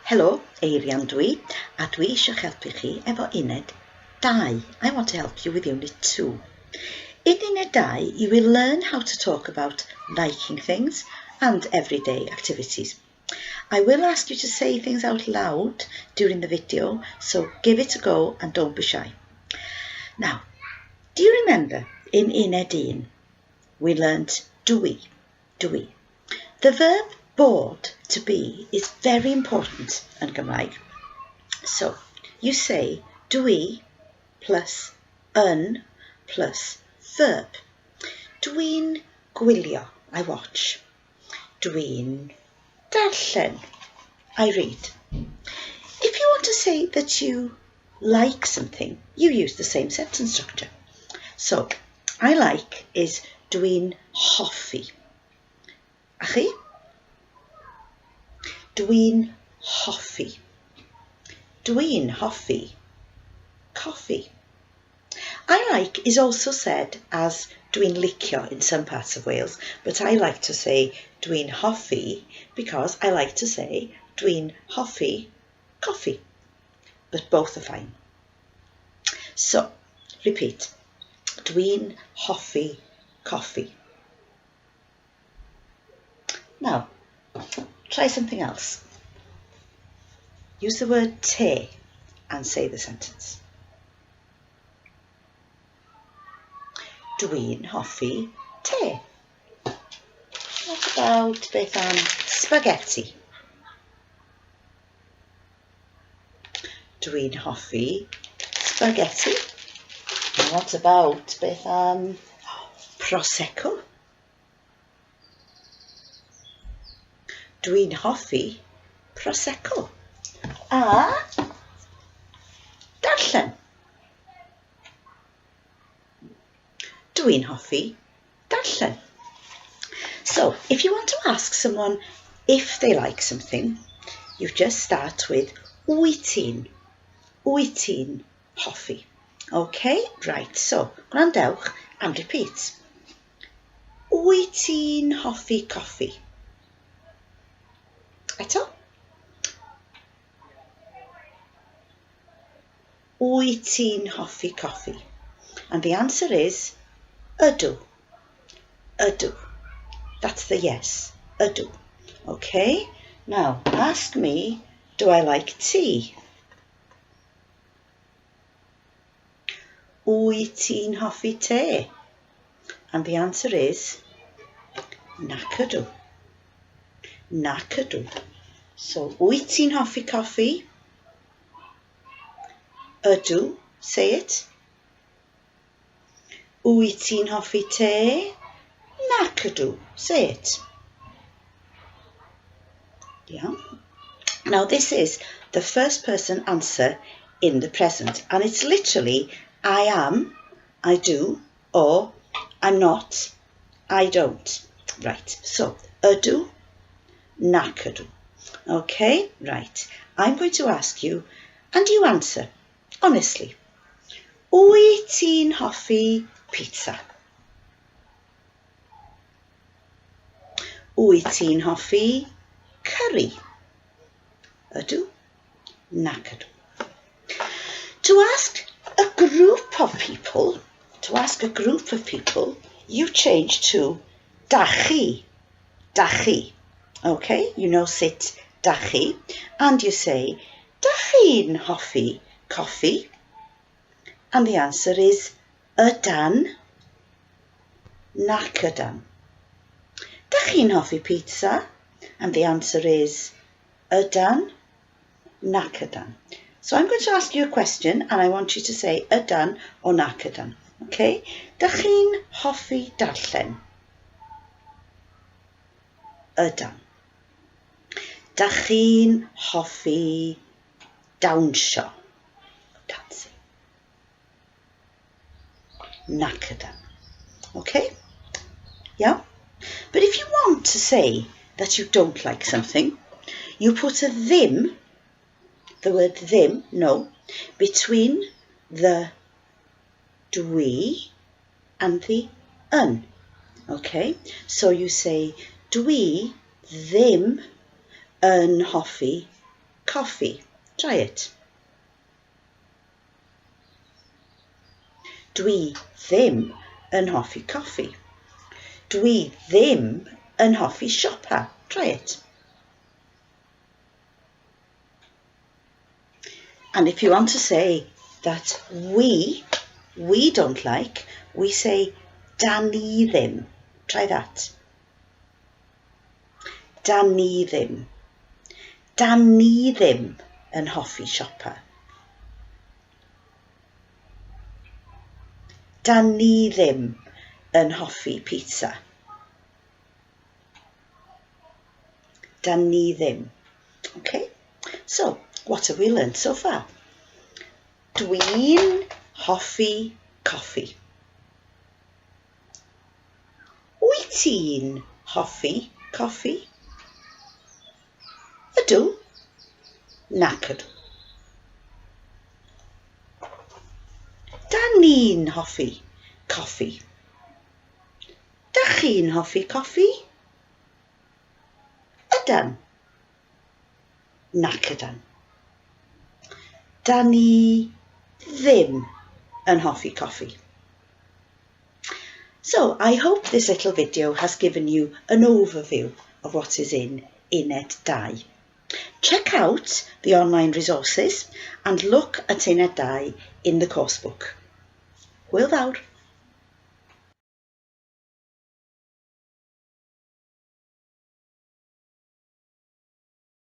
Helo, Eirian dwi, a dwi eisiau helpu chi efo uned 2. I want to help you with unit 2. In uned 2, you will learn how to talk about liking things and everyday activities. I will ask you to say things out loud during the video, so give it a go and don't be shy. Now, do you remember in Uned 1, we learnt dwi, dwi. The verb bod, to be, is very important yn Gymraeg. So, you say dwi plus yn plus verb. Dwi'n gwylio, I watch. Dwi'n darllen, I read. If you want to say that you like something, you use the same sentence structure. So, I like is dwi'n hoffi. A chi? Dwi'n hoffi. Dwi'n hoffi coffi. I like is also said as dwi'n licio in some parts of Wales, but I like to say dwi'n hoffi because I like to say dwi'n hoffi coffi. But both are fine. So, repeat. Dwi'n hoffi coffi. Now, try something else. Use the word te and say the sentence. Dwi'n hoffi te. What about beth am spaghetti? Dwi'n hoffi spaghetti. And what about beth am prosecco? Dwi'n hoffi prosecco. A darllen. Dwi'n hoffi darllen. So, if you want to ask someone if they like something, you just start with wyt ti'n. Wyt ti'n hoffi. Okay, right, so, gwrandewch and repeat. Wyt ti'n hoffi coffi? Eto. Wyt ti'n hoffi coffi? And the answer is ydw. Ydw. That's the yes. Ydw. Okay, now ask me, do I like tea? Wyt ti'n hoffi te? And the answer is nac ydw. Nac ydw. So, wyt ti'n hoffi coffi? Ydw, say it. Wyt ti'n hoffi te? Nac ydw, say it. Yeah. Now this is the first person answer in the present and it's literally I am, I do, or I'm not, I don't. Right, so ydw, nac ydw. Okay, right. I'm going to ask you and you answer, honestly. Wyt ti'n hoffi pizza? Wyt ti'n hoffi curry? Ydw, nac ydw. To ask a group of people, to ask a group of people, you change to dach chi, dach chi. Okay, you know sut dach chi, and you say, dach chi'n hoffi coffi? And the answer is ydan, nac ydan. Dach chi'n hoffi pizza? And the answer is ydan, nac ydan. So I'm going to ask you a question and I want you to say ydan or nac ydan. Okay? Dach chi'n hoffi darllen? Ydan. Dach chi'n hoffi dawnsio? Dancing. Nac ydan. Okay? Yeah? But if you want to say that you don't like something, you put a ddim, the word ddim, no, between the dwi and the yn. Okay? So you say dwi ddim yn hoffi. coffi. Try it. Dwi ddim yn hoffi coffi. Dwi ddim yn hoffi siopa. Try it. And if you want to say that we, we don't like, we say da ni ddim. Try that. Da ni ddim. Da ni ddim yn hoffi siopa. Da ni ddim yn hoffi pizza. Da ni ddim. Okay, so what have we learned so far? Dwi'n hoffi coffi. Wyt ti'n hoffi coffi? Ydw. Nac ydw. Da ni'n hoffi coffi. Dach chi'n hoffi coffi? Ydan. Nac ydan. Da ni ddim yn hoffi coffi. So, I hope this little video has given you an overview of what is in Uned 2. Check out the online resources and look at Uned 2 in the course book. Hwyl fawr!